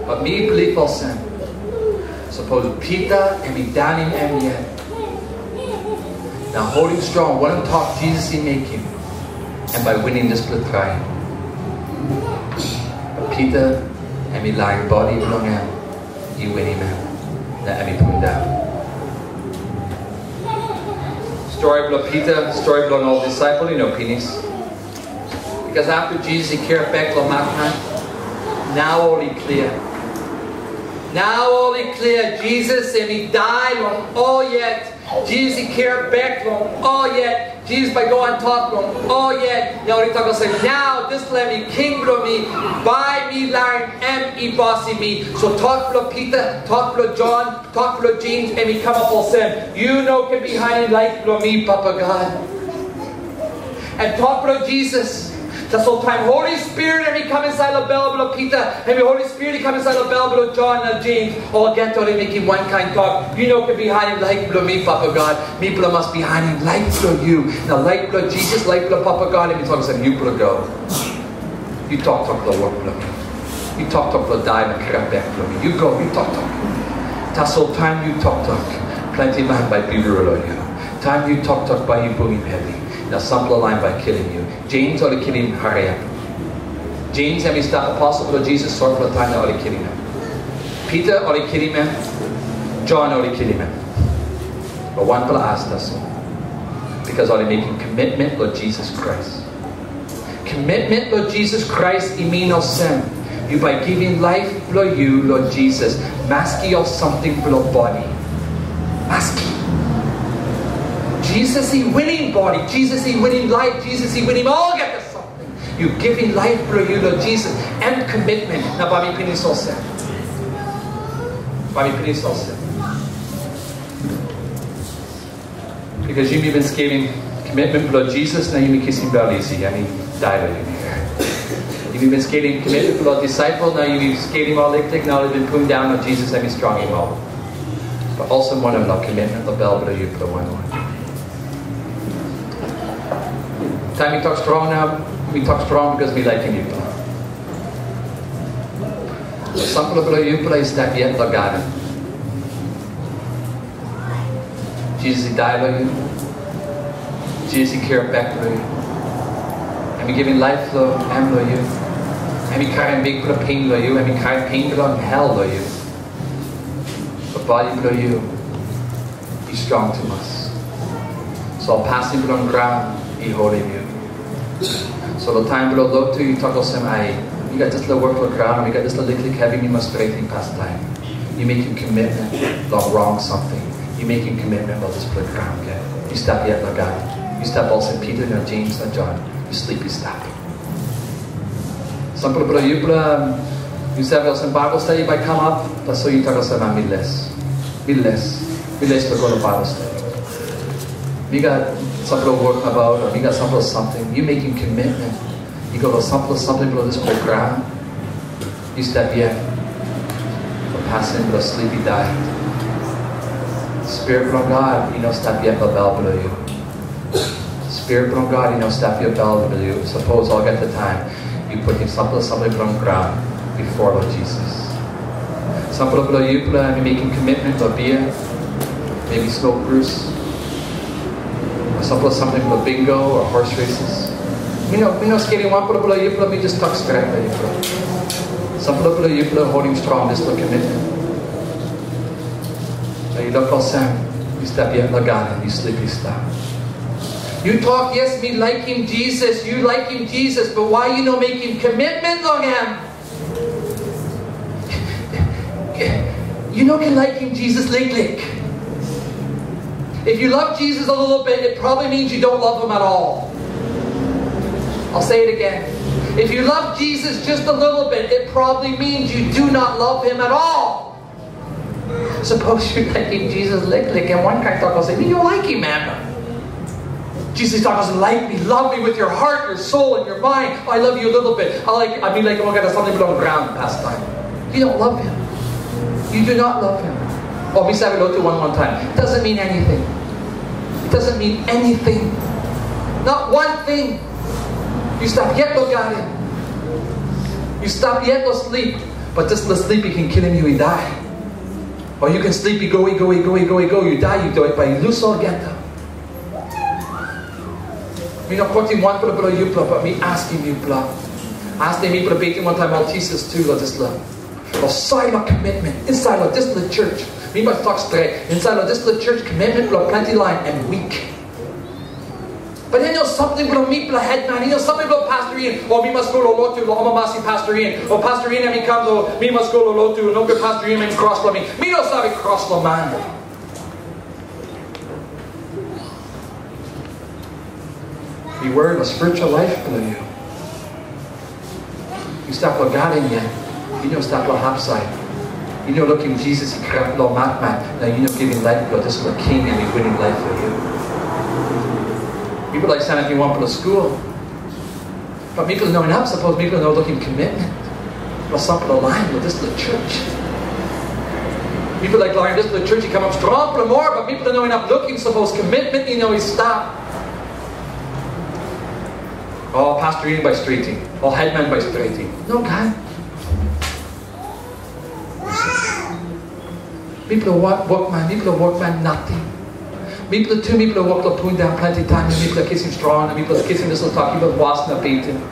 Bat mi bilip olsem, sapos Pita em i daunim em yet, na holim strong wanem tok Jisas i mekim, em bai winim dispela traim. Bat Pita em i larim bodi bilong em i winim em, na em i pundaun. Stori bilong Pita, stori bilong ol disaipel i no pinis. Bikos afta Jisas i kirap bek long matmat, nau ol i klia. Nau ol i klia, Jisas em i dai long ol yet. Jisas i kirap bek long ol yet. Jisas bai go antap long ol yet. Na ol i tok olsem, nau dispela em i king bilong mi, bai mi larim em i bosim mi. So tok bilong Pita, tok bilong Jon, tok bilong Jems, em i kamap olsem, yu no ken bihainim laik bilong mi, Papa God. Em tok bilong Jisas. Tasol taim Holi Spirit em i kam insait long bel bilong Pita, em i Holi Spirit i kam insait long bel bilong Jon na Jems, olgeta ol i mekim wankain tok, yu no ken bihainim laik bilong mi, Papa God. Mipela mas bihainim laik bilong yu. Na laik bilong Jisas, laik bilong Papa God, em i tok olsem, yupela go. Yu toktok long wok bilong mi. Yu toktok long dai na kirap bek bilong mi. Yu go, yu toktok. Tasol taim yu toktok, planti man bai birua long yu. Taim yu toktok, bai yu bungim hevi. Na sampela lain bai kilim yu. Jems ol i kilim hariap. Jems em i stap aposel bilong Jisas, sotpela taim na ol i kilim em. Pita ol i kilim em. Jon ol i kilim em. Long wanpela as tasol. Bikos ol i mekim komitmen long Jisas Krais. Komitmen long Jisas Krais i min olsem, yu bai givim laip bilong yu long Jisas, maski ol samting bilong bodi. Maski. Jisas i winim bodi, Jisas i winim laip, Jisas i winim olgeta samting. Yu givim laip bilong yu long Jisas, em komitmen, na bai mi pinis olsem. Bai mi pinis olsem. Because yumi bin skelim komitmen bilong Jisas, na yumi kisim bel isi, em i dai long yumi. Yumi bin skelim komitmen bilong disaipel, na yumi skelim ol liklik, na ol i bin pundaun, na Jisas em i strongim ol. But olsem wanem long komitmen long bel bilong yupela wan wan? Taim mi tok strong nau, mi tok strong because mi laikim yupela. Sampela bilong yupela i stap yet long gaden. Jisas i dai long yu. Jisas i kirap bek long yu. Em i givim laip long em long yu. Em i karim bikpela pen long yu. Em i karim pen bilong hel long yu. Bat bodi bilong yu i strong tumas. So pasin bilong graun i holim yu. So long taim bilong lotu yu tok olsem, "Ai, mi gat dispela wok long graun, mi gat dispela liklik hevi mi mas stretim pastaim." Yu mekim komitmen long rong samting. Yu mekim komitmen long dispela graun gen. Yu stap yet long God. Yu stap olsem Pita na Jems na Jon. Yu slip i stap. Sampela bilong yupela, yu save olsem Bible study bai kamap, tasol yu tok olsem, "Ah, mi les. Mi les. Mi les long go long Bible study. Mi gat sampela wok nabaut, o mi gat sampela samting." Yu mekim komitmen. Yu go long sampela samting bilong dispela graun. Yu stap yet long pasin bilong slip i dai. Spirit bilong God i no stap yet long bel bilong yu. Spirit bilong God i no stap yet long bel bilong yu. Sapos olgeta taim yu putim sampela samting bilong graun bipo long Jisas. Sampela bilong yupela em i mekim komitmen long bia, maybe smoke brews, o sampela samting bilong bingo o horse races. Mi no, mi no skelim wanpela bilong yupela, mi just tok stret long yupela. Sampela bilong yupela holim strong dispela komitmen. Na yu luk olsem, yu stap yet long gaden, yu slip i stap. Yu tok, "Yes, mi laikim Jisas," yu laikim Jisas, but why yu no mekim komitmen long em? Yu no ken laikim Jisas liklik. If you love Jesus a little bit, it probably means you don't love him at all. I'll say it again. If you love Jesus just a little bit, it probably means you do not love him at all. Sapos yu laikim Jisas liklik, em wankain tok olsem, "Mi no laikim em." Jisas tok olsem, "Like me, love me with your heart, your soul, and your mind. I love you a little bit. I like, I mean, like, olgeta samting bilong graun pastaim." You don't love him. You do not love him. Oh, mi save lotu one one time. It doesn't mean anything. It doesn't mean anything. Not one thing. Yu stap yet long gaden. Yu stap yet long slip. But dispela slip i ken kilim yu i dai. Or yu ken slip i go, i go, i go, i go, i go. Yu dai, yu dai, but yu lus olgeta. Mi no kotim wanpela bilong yupela, but mi askim yupela. Askim mipela beten wantaim ol teachers tu long dispela. Ol sait long commitment inside long dispela church. Mi mas tok stret, inside long dispela church, commitment bilong planti lain em weak. But i no samting bilong mipela hetman, i no samting bilong Pastor Ian, o mi mas go long lotu long amamasim Pastor Ian, o Pastor Ian em i kam, o mi mas go long lotu, nogut Pastor Ian em i kros long mi. Mi no save kros long man. Yu wari long spiritual life bilong yu. Yu stap long gaden yet. Yu no stap long hapsait. Yu no lukim Jisas i kirap long matmat, na yu no givim laip long dispela king em i winim laip long yu. Mipela laik salim yu wanpela skul. But mipela no inap sapos mipela no lukim commitment long sampela lain long dispela church. Mipela laik lain dispela church i kamap strongpela moa, but mipela no inap lukim sapos commitment i no i stap. O Pastor Ian bai stretim, o hetman bai stretim. Nogat. Mipela wok, wokman, mipela wokman nating. Mipela tu, mipela wok long pundaun planti taim, na mipela kisim strong, na mipela kisim dispela tok, mipela was na beten.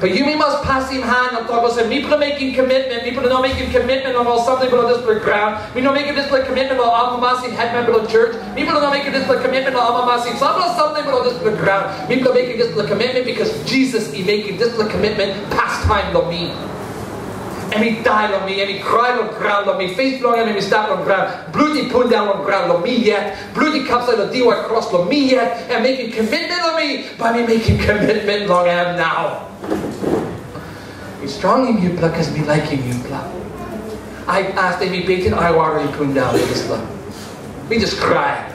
But yumi mas pasim han na tok olsem, mipela mekim commitment, mipela no mekim commitment long ol samting bilong dispela graun. Mi no mekim dispela commitment long amamasim hetman bilong church. Mipela no mekim dispela commitment long amamasim sampela samting bilong dispela graun. Mipela mekim dispela commitment because Jisas i mekim dispela commitment pastaim long mi. Em i dai long mi, em i krai long graun long mi, pes bilong em em i stap long graun, blut i pundaun long graun long mi yet, blut i kapsait long diwai kros long mi yet, em mekim commitment long mi, bai mi mekim commitment long em nau. Mi strongim yupela, cause mi laikim yupela. Ai, asde mi beten, aiwara i pundaun long dispela. Mi just krai.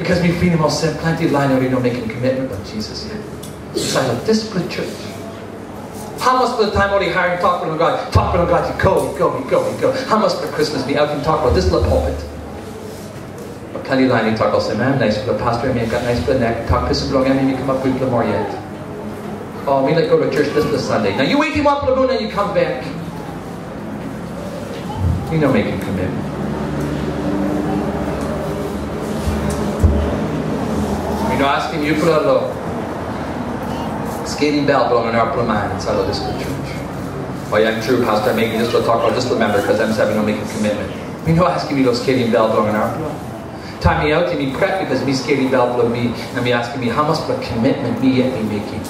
Bikos mi pilim olsem planti lain ol i no mekim komitmen long Jisas yet. Insait long dispela sios. Hamas ol taim ol i harim tok bilong God, tok bilong God i go, i go, i go, i go. Hamas ol Krismas mi autim tok long dispela pulpit. Planti lain i tok olsem, em naispela pasto, em i gat naispela nek, tok ples bilong em i kamap gutpela moa yet. O, mi laik go long sios dispela Sande. Na yu wetim wanpela mun na yu kam bek. Mi no mekim komitmen. Mi no askim yupela long skelim bel bilong ol arapela man insait long dispela sios. O ya, em tru, pasto, em mekim dispela tok long dispela memba, bikos em save no mekim komitmen. Mi no askim yu long skelim bel bilong ol arapela. Taim mi autim, mi pret bikos mi skelim bel bilong mi, na mi askim mi, hamaspela komitmen mi yet mi mekim?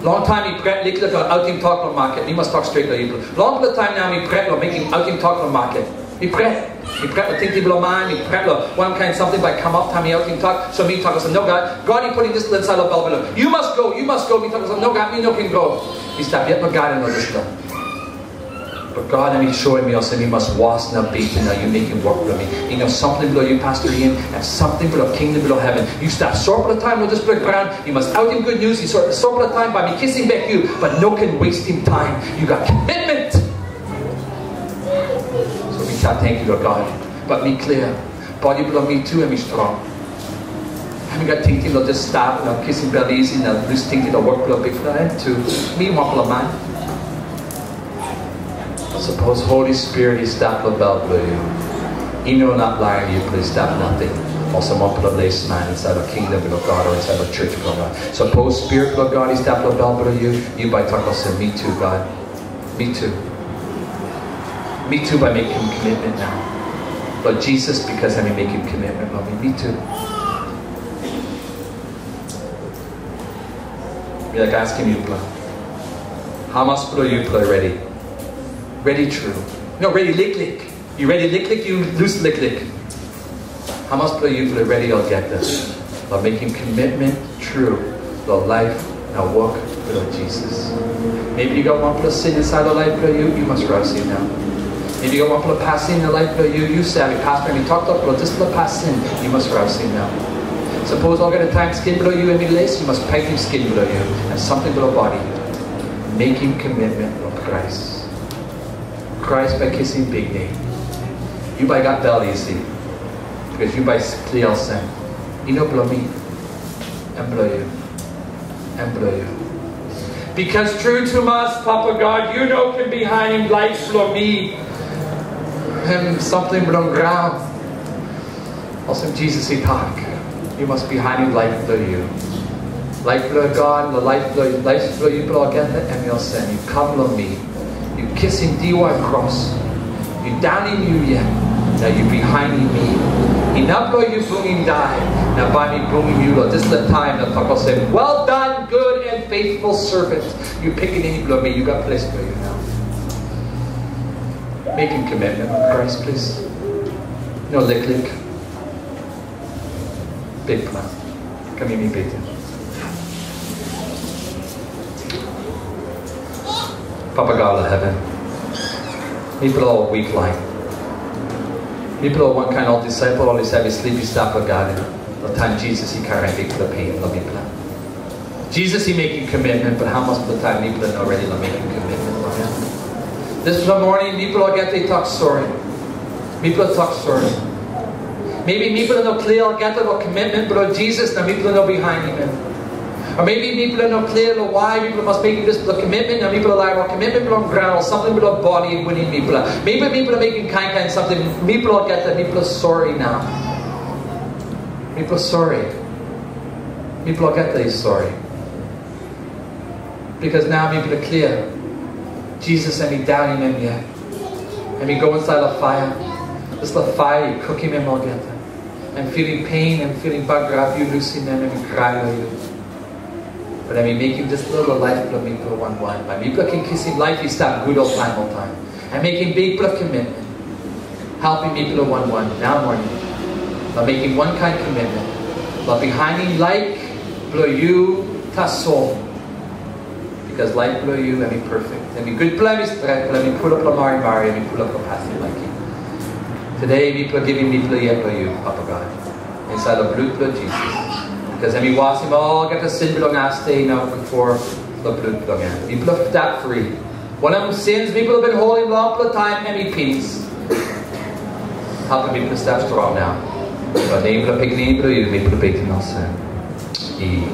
Longtaim mi pret liklik long autim tok long maket, mi mas tok stret long yupela. Longpela taim nau mi pret long mekim autim tok long maket. Mi pret. Mi pret long tingting bilong man, mi pret long wankain samting bai kamap taim mi autim tok. So mi tok olsem, "Nogat, God i putim dispela insait long bel bilong yu. Yu mas go, yu mas go." Mi tok olsem, "Nogat, mi no ken go." Mi stap yet long gaden long dispela. Bat God em i soim mi olsem, mi mas was na beten, na yu mekim wok bilong mi. I no samting bilong yu, Pasto Ian, em samting bilong kingdom bilong heven. Yu stap sotpela taim long dispela graun, yu mas autim gutnius, i sot, sotpela taim bai mi kisim bek yu, bat no ken westim taim. Yu gat komitmen. So mi tok, "Tenkyu, Lord God." Bat mi klia, bodi bilong mi tu em i strong. Em i gat tingting long just stap na kisim bel isi na lus tingting long wok bilong Bikpela, em tu. Mi wanpela man. Sapos Holi Spirit i stap long bel bilong yu, i no inap larim yu ples stap nating. Olsem wanpela lesman insait long kingdom bilong God o insait long sios bilong God. Sapos Spirit bilong God i stap long bel bilong yu, yu bai tok olsem, "Mi tu, God. Mi tu. Mi tu bai mekim komitmen nau long Jisas, bikos em i mekim komitmen long mi. Mi tu." Mi laik askim yupela, hamas bilong yupela redi? Redi tru. No, redi liklik. Yu redi liklik, yu lus liklik. Hamas bilong yupela redi olgeta long mekim komitmen tru long laip na wok bilong Jisas? Maybe yu gat wanpela sin insait long laip bilong yu, yu mas rausim nau. Maybe yu gat wanpela pasin long laip bilong yu, yu save, pasto em i toktok long dispela pasin, yu mas rausim nau. Sapos olgeta taim skin bilong yu em i les, yu mas paitim skin bilong yu, em samting bilong bodi. Mekim komitmen long Krais. Krais bai kisim biknem. Yu bai gat bel isi, bikos yu bai klia olsem, i no bilong mi, em bilong yu, em bilong yu. Bikos tru tumas, Papa God, yu no ken bihainim laip bilong mi, em samting bilong graun. Olsem Jisas i tok, yu mas bihainim laip bilong yu. Laip bilong God, na laip bilong, laip bilong yupela olgeta, em i olsem, yu kam long mi, yu kisim diwai kros, yu daunim yu yet, na yu bihainim mi. Inap long yu bungim dai, na bai mi bungim yu long dispela taim, na tok olsem, "Well done, good and faithful servant." Yu pikinini bilong mi, yu gat ples bilong yu nau. Mekim komitmen long Krais, plis. No liklik. Bikpela, kam yumi beten. Papa God long heven, mipela ol wik lain. Mipela ol wankain ol disaipel ol i save slip i stap long gaden, long taim Jisas i karim bikpela pen long mipela. Jisas i mekim komitmen, bat hamas pela taim mipela no redi long mekim komitmen long em? Dispela moning mipela olgeta i tok sori. Mipela tok sori. Maybe mipela no klia olgeta long komitmen bilong Jisas, na mipela no bihainim em. O maybe mipela no klia long wai mipela mas mekim dispela komitmen, na mipela laik ol komitmen bilong graun, ol samting bilong bodi i winim mipela. Maybe mipela mekim kain kain samting, mipela olgeta, mipela sori nau. Mipela sori. Mipela olgeta i sori. Bikos nau mipela klia, Jisas em i daunim em yet. Em i go insait long paia. Dispela paia i kukim em olgeta. Em filim pen, em filim bagarap yu lusim em, em i krai long yu. Bat em i mekim dispela long laip bilong mipela wan wan. Bai mipela ken kisim laip i stap gut oltaim oltaim. Em mekim bikpela komitmen. Helpim mipela wan wan nau moning long mekim wankain komitmen long bihainim laik bilong yu tasol. Bikos laik bilong yu em i perfect, em i gutpela, em i stretpela, em i pulap long marimari, em i pulap long pasin laikim. Tude mipela givim mipela yet long yu, Papa God. insait long blut bilong Jisas. Bikos em i wasim olgeta sin bilong as de inap bipo long blut bilong en. Mipela stap fri. Wanem sins mipela bin holim longpela taim em i pinis. Helpim mipela stap strong nau. Long nem bilong Pikinini bilong yu mipela beten olsem. I